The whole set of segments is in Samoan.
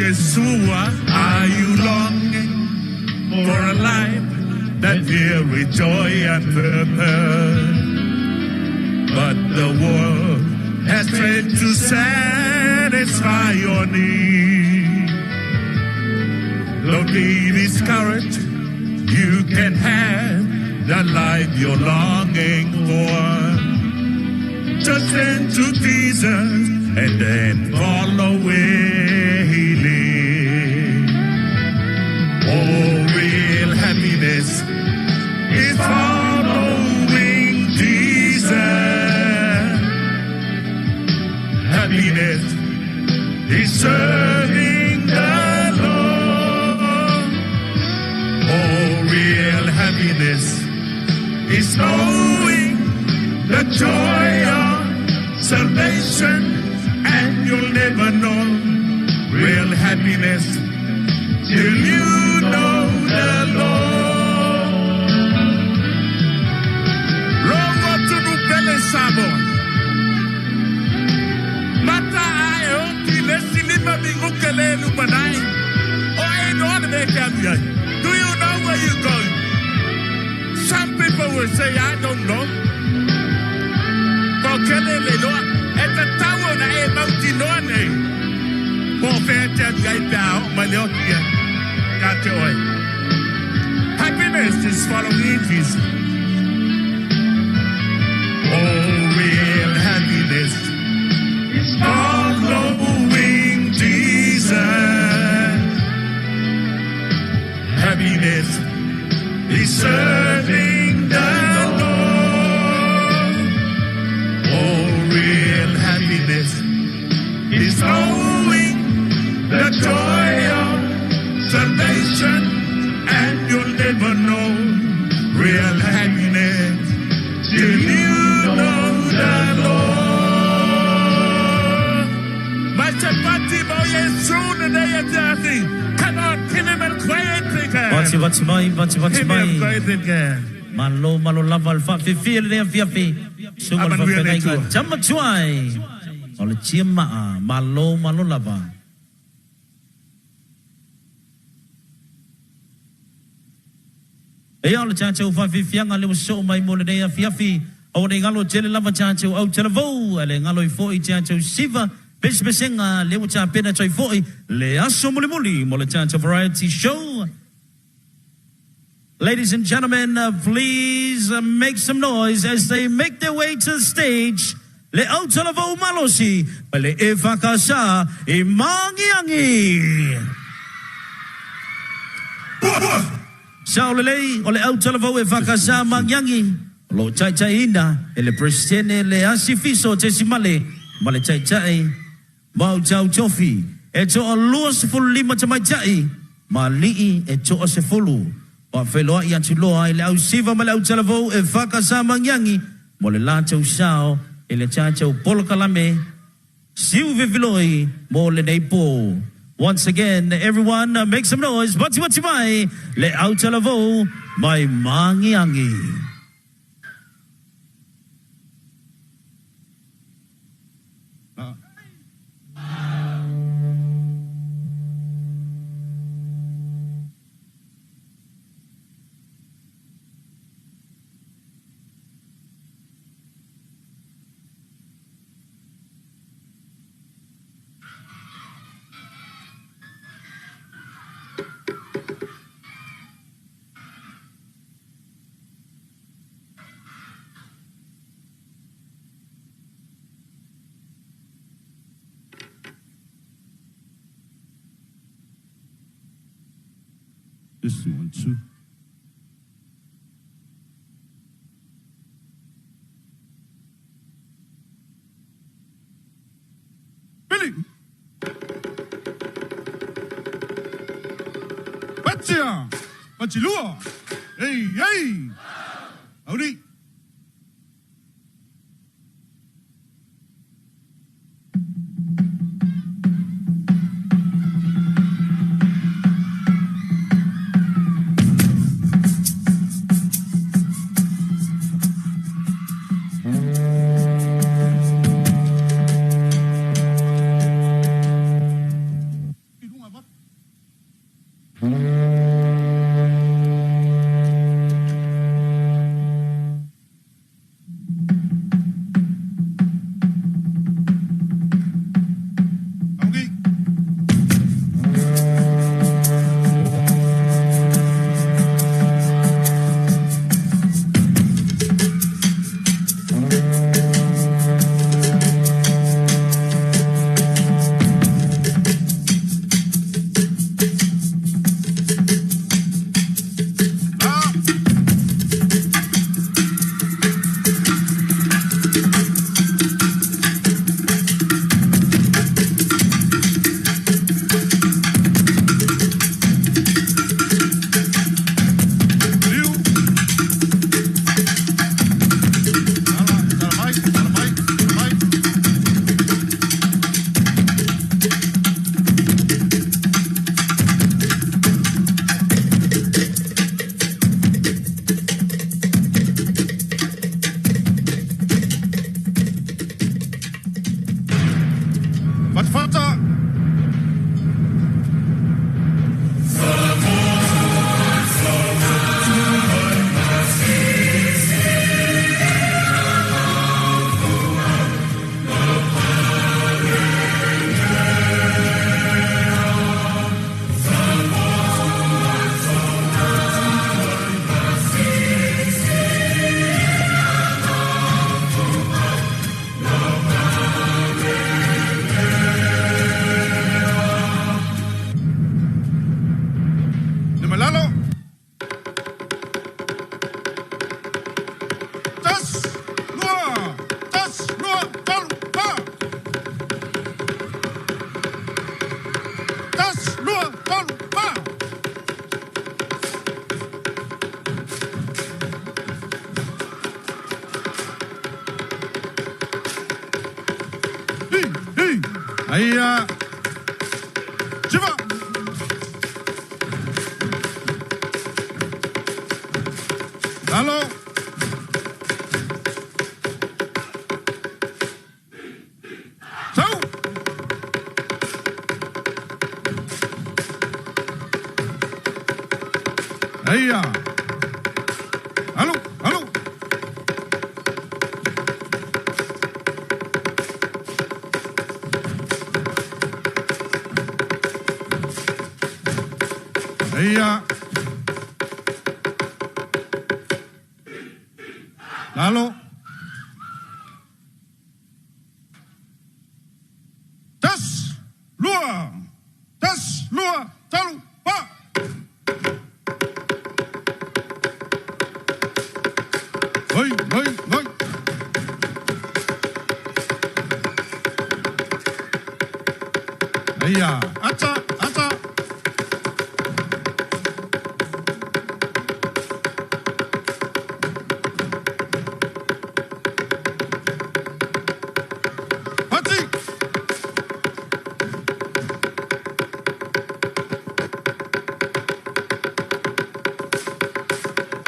Yeshua, are you longing for a life that filled with joy and purpose? But the world has failed to satisfy your need. Don't be discouraged. You can have the life you're longing for. Just turn to Jesus and then follow where he leads. Oh, real happiness is following Jesus. Happiness is serving the Lord. Oh, real happiness is knowing the joy of salvation, and you'll never know real happiness till you know the Lord. Rongo tunu pele Samoa. Mata ae o ti le silima minguke le lumanai. O e no ane me ke alu ai. Do you know where you going? Some people will say, I don't know. Ko kele le loa. E te tau na e mauti noa nei. Po whea te alu ai pe a o mai le oti e. Ka te oe. Happiness is following Jesus. Oh, real happiness is following Jesus. Happiness is serving the Lord. Oh, real happiness is knowing the joy of salvation, and you'll never know real happiness till you know the Lord. Come on, give him a quiet Vati vati mai, vati vati Give him a mai. quiet Malo malo lava le faafefea lenei afiafi. Suga le Amanuia le faafeagaiga Atua. tama tuai. O le tia maa, malo malo lava. Ia o le tatou faafiafiaga lea ua sosoo mai mo lenei afiafi, aua ne i galo tele lava tatou autalavou, ae le galo ai foi tatou siva pesepesega lea ua tapena atu ai foi le aso mulimuli mo le tatou Variety Show. Ladies and gentlemen, please make some noise as they make their way to the stage, le autalavou malosi ma le EFKS i Magiagi! Sao lelei, o le autalavou EFKS Magiagi o lo o taitaiina e le Peresetene le Asi Fiso Tesimale ma le Taitai Mautau Tofi e toa 25 tamaitai ma alii e toa 10. Faafeiloai atu loa i le au siva ma le autalavou e whakasāmangiangi mo le latou sao i le tatou polokalame siu fefeloi mo lenei pō. Once again, everyone make some noise, matimati mai le autalavou mai Magiagi. This one too. Billy. Patia. Patilua. Hey, hey. Audi. lua, tolu, fa. Hi, hi. Aia. Siva. Lalo. Sau. Aia. Alu, alu. Aia. Lalo. Tasi, lua, tasi, lua, tolu, fa. Oi, oi, oi. Aia, ata, ata. Pati.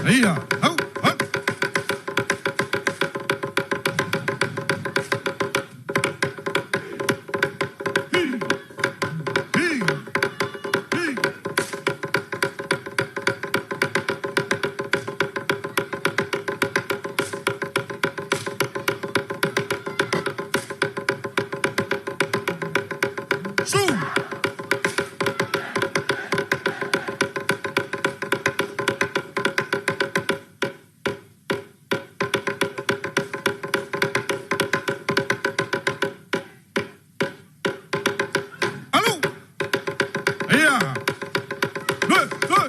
Aia, au, au. Hi, hi, hi. Su. Alu. Aia. Lue, lue.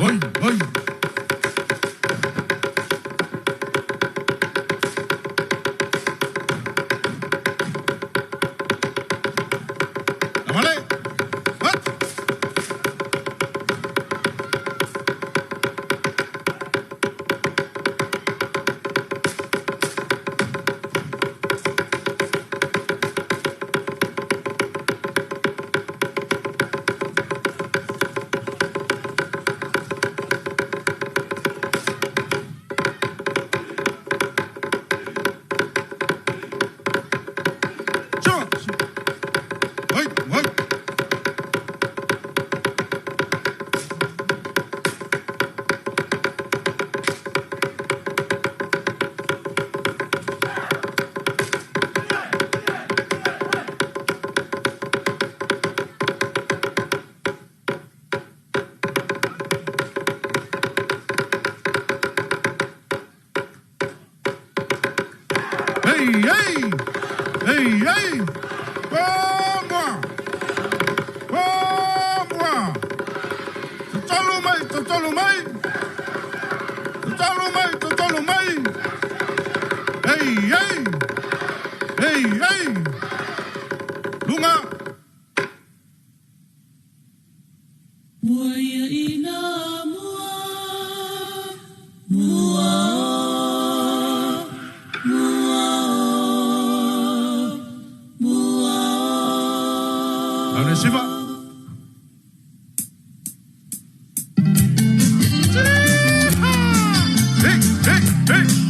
Oi, oi. Lavale. Hat. Sure. Oi, oi. Hey, hey! Hey, hey! Come on! Tatalo mai, tatalo mai! Tatalo mai, tatalo mai! Hey, hey! Hey, hey! Lunga! Mua ia ina mua, mua, mua, mua. Aune siva! Hey, hey, hey!